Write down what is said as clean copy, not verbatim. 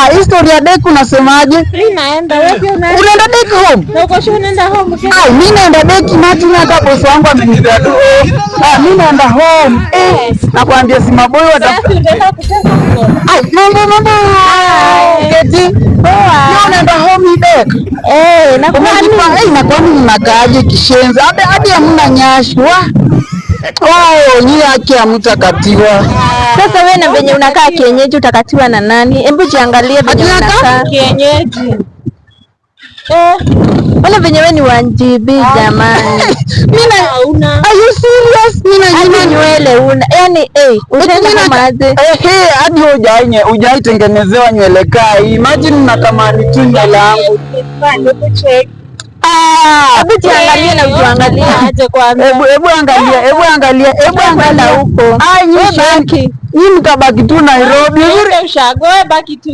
Ah, hii story ya dek unasemaje? Mimi naenda, wewe pia unaenda. Unaenda dek home? Na uko sure unaenda home kesho? Ai, mimi naenda dek, imagine hata boss wangu amenipea tu. Ah, mimi naenda home. Eh, nakwambia si maboy wata Sasa utaenda kutesa huko. Ai, mambo mambo. Keti. Poa. Unaenda home hii dek? Eh, na Umejipa, eh, na kwani mnakaaje kishenzi? Hadi hadi hamna nyashi. Wa. Oh, nyie haki hamtakatiwa. Sasa wewe na venye unakaa kienyeji utakatiwa na nani? Hebu jiangalie venye Ati nakaa? unakaa. Kienyeji. Eh, Wala venye wewe ni 1 GB jamani. Mimi na hauna. Are you serious? Mimi na Hadi nywele una. Yaani eh, utaenda Mimi kama aje? Eh, hadi hujai tengenezewa nywele kaa hii. Imagine natamani tu nywele yangu. Ah! Hebu jiangalie na ujiangalie. Aje kwanza. Hebu hebu angalia, hebu angalia, hebu angalia huko. Ai, nyinyi Wewe baki. Nyinyi mtabaki tu Nairobi. Wewe ushago, wewe baki tu.